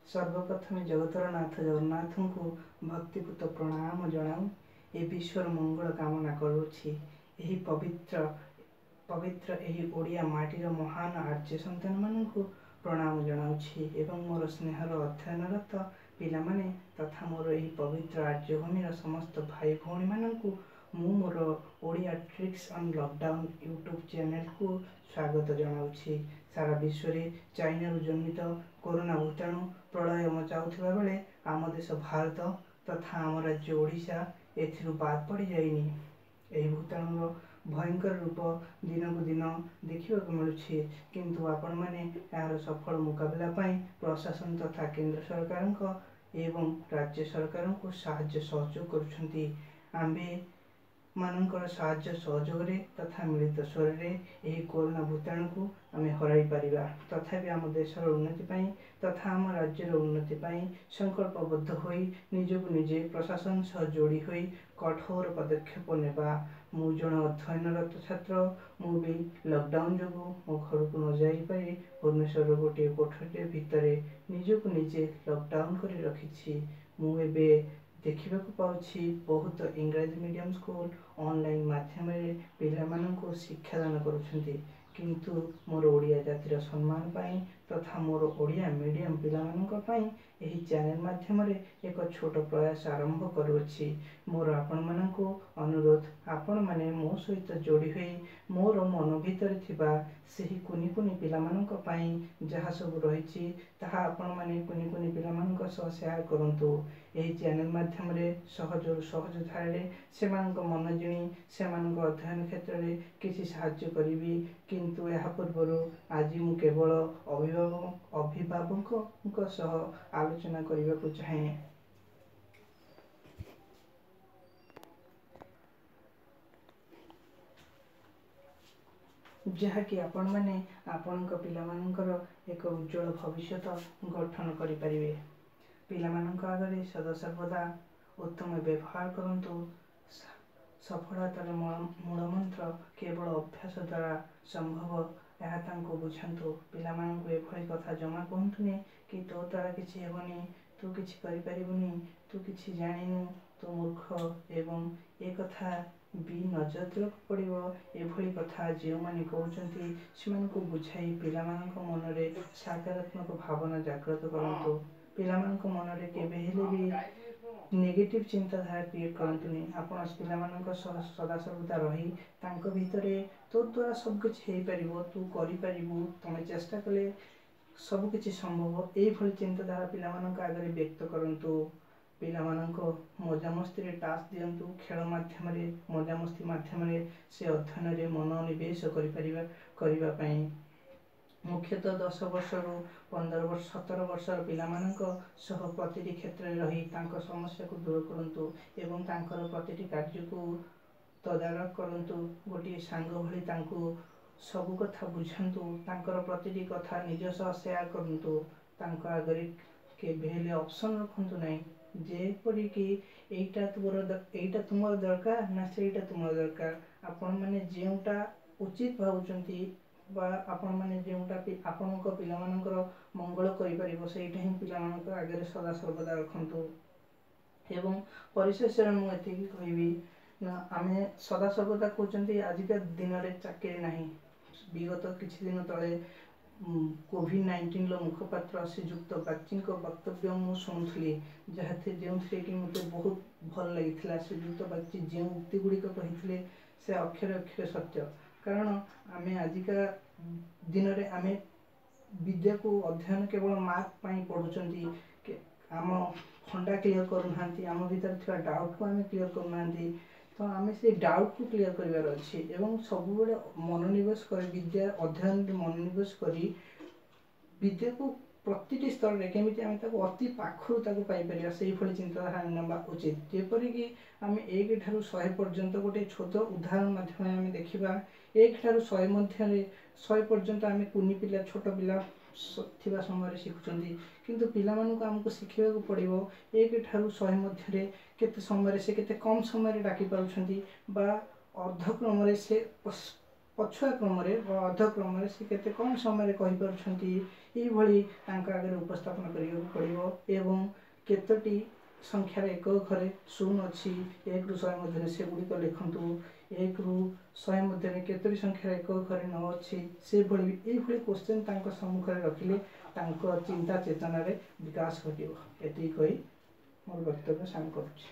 ସର୍ବପ୍ରଥମେ ଜଗତର ନାଥ ଜଗନ୍ନାଥଙ୍କୁ ଭକ୍ତିପୂତ ପ୍ରଣାମ ଜଣାଉ ଏ ବିଶ୍ୱର ମଙ୍ଗଳ କାମନା କରୁଅଛି। ଏହି ପବିତ୍ର ପବିତ୍ର ଏହି ଓଡ଼ିଆ ମାଟିର ମହାନ ଆର୍ଯ୍ୟ ସନ୍ତାନମାନଙ୍କୁ ପ୍ରଣାମ ଜଣାଉଛି ଏବଂ ମୋର ସ୍ନେହର ଅଧ୍ୟୟନରତ ପିଲାମାନେ ତଥା ମୋର ଏହି ପବିତ୍ର ଆର୍ଯ୍ୟଭୂମିର ସମସ୍ତ ଭାଇ ଭଉଣୀମାନଙ୍କୁ ମୁଁ ମୋର Odia tricks on lockdown YouTube ଚ୍ୟାନେଲକୁ ସ୍ୱାଗତ ଜଣାଉଛି। ସାରା ବିଶ୍ୱରେ ଚାଇନାରୁ ଜନ୍ମିତ କରୋନା ଭୂତାଣୁ ପ୍ରଳୟ ମଚାଉଥିବା ବେଳେ ଆମ ଦେଶ ଭାରତ ତଥା ଆମ ରାଜ୍ୟ ଓଡ଼ିଶା ଏଥିରୁ ବାଦ ପଡ଼ିଯାଇନି। ଏହି ଭୂତାଣୁର ଭୟଙ୍କର ରୂପ ଦିନକୁ ଦିନ ଦେଖିବାକୁ ମିଳୁଛି, କିନ୍ତୁ ଆପଣମାନେ ଏହାର ସଫଳ ମୁକାବିଲା ପାଇଁ ପ୍ରଶାସନ ତଥା କେନ୍ଦ୍ର ସରକାରଙ୍କ ଏବଂ ରାଜ୍ୟ ସରକାରଙ୍କୁ ସାହାଯ୍ୟ ସହଯୋଗ କରୁଛନ୍ତି। ଆମ୍ଭେ ମାନଙ୍କର ସାହାଯ୍ୟ ସହଯୋଗରେ ତଥା ମିଳିତ ସ୍ୱରରେ ଏହି କରୋନା ଭୂତାଣୁକୁ ଆମେ ହରାଇ ପାରିବା। ତଥାପି ଆମ ଦେଶର ଉନ୍ନତି ପାଇଁ ତଥା ଆମ ରାଜ୍ୟର ଉନ୍ନତି ପାଇଁ ସଂକଳ୍ପବଦ୍ଧ ହୋଇ ନିଜକୁ ନିଜେ ପ୍ରଶାସନ ସହ ଯୋଡ଼ି ହୋଇ କଠୋର ପଦକ୍ଷେପ ନେବା। ମୁଁ ଜଣେ ଅଧ୍ୟୟନରତ ଛାତ୍ର। ମୁଁ ବି ଲକଡାଉନ୍ ଯୋଗୁଁ ମୋ ଘରକୁ ନ ଯାଇପାରି ଭୁବନେଶ୍ୱରର ଗୋଟିଏ କୋଠରୀରେ ଭିତରେ ନିଜକୁ ନିଜେ ଲକଡାଉନ୍ କରି ରଖିଛି। ମୁଁ ଏବେ ଦେଖିବାକୁ ପାଉଛି ବହୁତ ଇଂରାଜୀ ମିଡ଼ିୟମ୍ ସ୍କୁଲ ଅନଲାଇନ୍ ମାଧ୍ୟମରେ ପିଲାମାନଙ୍କୁ ଶିକ୍ଷାଦାନ କରୁଛନ୍ତି, କିନ୍ତୁ ମୋର ଓଡ଼ିଆ ଜାତିର ସମ୍ମାନ ପାଇଁ ତଥା ମୋର ଓଡ଼ିଆ ମିଡ଼ିୟମ୍ ପିଲାମାନଙ୍କ ପାଇଁ ଏହି ଚ୍ୟାନେଲ୍ ମାଧ୍ୟମରେ ଏକ ଛୋଟ ପ୍ରୟାସ ଆରମ୍ଭ କରୁଅଛି। ମୋର ଆପଣମାନଙ୍କୁ ଅନୁରୋଧ, ଆପଣମାନେ ମୋ ସହିତ ଯୋଡ଼ି ହୋଇ ମୋର ମନ ଭିତରେ ଥିବା ସେହି କୁନି କୁନି ପିଲାମାନଙ୍କ ପାଇଁ ଯାହା ସବୁ ରହିଛି ତାହା ଆପଣମାନେ କୁନି କୁନି ପିଲାମାନଙ୍କ ସହ ସେୟାର କରନ୍ତୁ। ଏହି ଚ୍ୟାନେଲ୍ ମାଧ୍ୟମରେ ସହଜରୁ ସହଜ ଧାରାରେ ସେମାନଙ୍କ ମନ ଜିଣି ସେମାନଙ୍କ ଅଧ୍ୟୟନ କ୍ଷେତ୍ରରେ କିଛି ସାହାଯ୍ୟ କରିବି। କିନ୍ତୁ ଏହା ପୂର୍ବରୁ ଆଜି ମୁଁ କେବଳ ଅଭିଭାବକ ଅଭିଭାବକଙ୍କ ସହ ଆଲୋଚନା କରିବାକୁ ଚାହେଁ, ଯାହାକି ଆପଣମାନେ ଆପଣଙ୍କ ପିଲାମାନଙ୍କର ଏକ ଉଜ୍ଜଳ ଭବିଷ୍ୟତ ଗଠନ କରିପାରିବେ। ପିଲାମାନଙ୍କ ଆଗରେ ସଦାସର୍ବଦା ଉତ୍ତମ ବ୍ୟବହାର କରନ୍ତୁ। ସଫଳତାର ମୂଳମନ୍ତ୍ର କେବଳ ଅଭ୍ୟାସ ଦ୍ୱାରା ସମ୍ଭବ, ଏହା ତାଙ୍କୁ ବୁଝାନ୍ତୁ। ପିଲାମାନଙ୍କୁ ଏଭଳି କଥା ଜମା କୁହନ୍ତୁନି କି ତୋ ଦ୍ୱାରା କିଛି ହେବନି, ତୁ କିଛି କରିପାରିବୁନି, ତୁ କିଛି ଜାଣିନୁ, ତୁ ମୂର୍ଖ। ଏବଂ ଏ କଥା ବି ନଜର ଦେବାକୁ ପଡ଼ିବ, ଏଭଳି କଥା ଯେଉଁମାନେ କହୁଛନ୍ତି ସେମାନଙ୍କୁ ବୁଝାଇ ପିଲାମାନଙ୍କ ମନରେ ସକାରାତ୍ମକ ଭାବନା ଜାଗ୍ରତ କରନ୍ତୁ। ପିଲାମାନଙ୍କ ମନରେ କେବେ ହେଲେ ବି ନେଗେଟିଭ୍ ଚିନ୍ତାଧାରା କ୍ରିଏଟ୍ କରନ୍ତୁନି। ଆପଣ ପିଲାମାନଙ୍କ ସହ ସଦାସର୍ବଦା ରହି ତାଙ୍କ ଭିତରେ ତୋ ଦ୍ୱାରା ସବୁକିଛି ହେଇପାରିବ, ତୁ କରିପାରିବୁ, ତୁମେ ଚେଷ୍ଟା କଲେ ସବୁକିଛି ସମ୍ଭବ, ଏଇଭଳି ଚିନ୍ତାଧାରା ପିଲାମାନଙ୍କ ଆଗରେ ବ୍ୟକ୍ତ କରନ୍ତୁ। ପିଲାମାନଙ୍କ ମଜାମସ୍ତିରେ ଟାସ୍କ ଦିଅନ୍ତୁ। ଖେଳ ମାଧ୍ୟମରେ, ମଜାମସ୍ତି ମାଧ୍ୟମରେ ସେ ଅଧ୍ୟୟନରେ ମନୋନିବେଶ କରିପାରିବା କରିବା ପାଇଁ ମୁଖ୍ୟତଃ 10 ବର୍ଷରୁ 15 ବର୍ଷ, 17 ବର୍ଷର ପିଲାମାନଙ୍କ ସହ ପ୍ରତିଟି କ୍ଷେତ୍ରରେ ରହି ତାଙ୍କ ସମସ୍ୟାକୁ ଦୂର କରନ୍ତୁ ଏବଂ ତାଙ୍କର ପ୍ରତିଟି କାର୍ଯ୍ୟକୁ ତଦାରଖ କରନ୍ତୁ। ଗୋଟିଏ ସାଙ୍ଗ ଭଳି ତାଙ୍କୁ ସବୁ କଥା ବୁଝାନ୍ତୁ। ତାଙ୍କର ପ୍ରତିଟି କଥା ନିଜ ସହ ସେୟାର କରନ୍ତୁ। ତାଙ୍କ ଆଗରେ କେବେ ହେଲେ ଅପସନ୍ ରଖନ୍ତୁ ନାହିଁ, ଯେପରିକି ଏଇଟା ତୁମର ଏଇଟା ତୁମର ଦରକାର ନା ସେଇଟା ତୁମର ଦରକାର। ଆପଣମାନେ ଯେଉଁଟା ଉଚିତ ଭାବୁଛନ୍ତି ବା ଆପଣମାନେ ଯେଉଁଟା ଆପଣଙ୍କ ପିଲାମାନଙ୍କର ମଙ୍ଗଳ କରିପାରିବ, ସେଇଟା ହିଁ ପିଲାମାନଙ୍କ ଆଗରେ ସଦାସର୍ବଦା ରଖନ୍ତୁ। ଏବଂ ପରିଶେଷରେ ମୁଁ ଏତିକି କହିବି ନା, ଆମେ ସଦାସର୍ବଦା କହୁଛନ୍ତି ଆଜିକା ଦିନରେ ଚାକିରି ନାହିଁ। ବିଗତ କିଛି ଦିନ ତଳେ କୋଭିଡ଼ 19ର ମୁଖପାତ୍ର ଶ୍ରୀଯୁକ୍ତ ବାଗ୍ଚୀଙ୍କ ବକ୍ତବ୍ୟ ମୁଁ ଶୁଣୁଥିଲି, ଯାହା ଯେଉଁଥିରେ କି ମୋତେ ବହୁତ ଭଲ ଲାଗିଥିଲା। ଶ୍ରୀଯୁକ୍ତ ବାଗ୍ଚୀ ଯେଉଁ ଉକ୍ତି ଗୁଡ଼ିକ କହିଥିଲେ ସେ ଅକ୍ଷରେ ଅକ୍ଷରେ ସତ୍ୟ, କାରଣ ଆମେ ଆଜିକା ଦିନରେ ଆମେ ବିଦ୍ୟାକୁ ଅଧ୍ୟୟନ କେବଳ ମାର୍କ ପାଇଁ ପଢ଼ୁଛନ୍ତି, ଆମ ଫଣ୍ଡା କ୍ଲିଅର୍ କରୁନାହାନ୍ତି, ଆମ ଭିତରେ ଥିବା ଡାଉଟ୍କୁ ଆମେ କ୍ଲିଅର୍ କରୁନାହାନ୍ତି। ତ ଆମେ ସେଇ ଡାଉଟ୍କୁ କ୍ଲିଅର୍ କରିବାର ଅଛି ଏବଂ ସବୁବେଳେ ମନୋନିବେଶ କରି ବିଦ୍ୟା ଅଧ୍ୟୟନରେ ମନୋନିବେଶ କରି ବିଦ୍ୟାକୁ ପ୍ରତିଟି ସ୍ତରରେ କେମିତି ଆମେ ତାକୁ ଅତି ପାଖରୁ ତାକୁ ପାଇପାରିବା, ସେଇଭଳି ଚିନ୍ତାଧାରା ନେବା ଉଚିତ। ଯେପରିକି ଆମେ 1 ଠାରୁ 100 ପର୍ଯ୍ୟନ୍ତ ଗୋଟେ ଛୋଟ ଉଦାହରଣ ମାଧ୍ୟମରେ ଆମେ ଦେଖିବା, 1 ଠାରୁ 100 ମଧ୍ୟରେ 100 ପର୍ଯ୍ୟନ୍ତ ଆମେ କୁନି ପିଲା, ଛୋଟ ପିଲା ଥିବା ସମୟରେ ଶିଖୁଛନ୍ତି, କିନ୍ତୁ ପିଲାମାନଙ୍କୁ ଆମକୁ ଶିଖିବାକୁ ପଡ଼ିବ 1 ଠାରୁ 100 ମଧ୍ୟରେ କେତେ ସମୟରେ ସେ କେତେ କମ୍ ସମୟରେ ଡାକି ପାରୁଛନ୍ତି ବା ଅର୍ଦ୍ଧକ୍ରମରେ ସେ ପଛୁଆ କ୍ରମରେ ବା ଅଧକ୍ରମରେ ସେ କେତେ କମ୍ ସମୟରେ କହିପାରୁଛନ୍ତି, ଏଇଭଳି ତାଙ୍କ ଆଗରେ ଉପସ୍ଥାପନ କରିବାକୁ ପଡ଼ିବ। ଏବଂ କେତୋଟି ସଂଖ୍ୟାର ଏକକ ଘରେ 0 ଅଛି 1ରୁ 100 ମଧ୍ୟରେ, ସେଗୁଡ଼ିକ ଲେଖନ୍ତୁ। 1ରୁ 100 ମଧ୍ୟରେ କେତୋଟି ସଂଖ୍ୟାର ଏକକ ଘରେ 9 ଅଛି, ସେଭଳି ଏଇଭଳି କୋଶ୍ଚିନ୍ ତାଙ୍କ ସମ୍ମୁଖରେ ରଖିଲେ ତାଙ୍କ ଚିନ୍ତା ଚେତନାରେ ବିକାଶ ଘଟିବ। ଏତିକି କହି ମୋର ବକ୍ତବ୍ୟ ସାଙ୍ଗ କରୁଛି।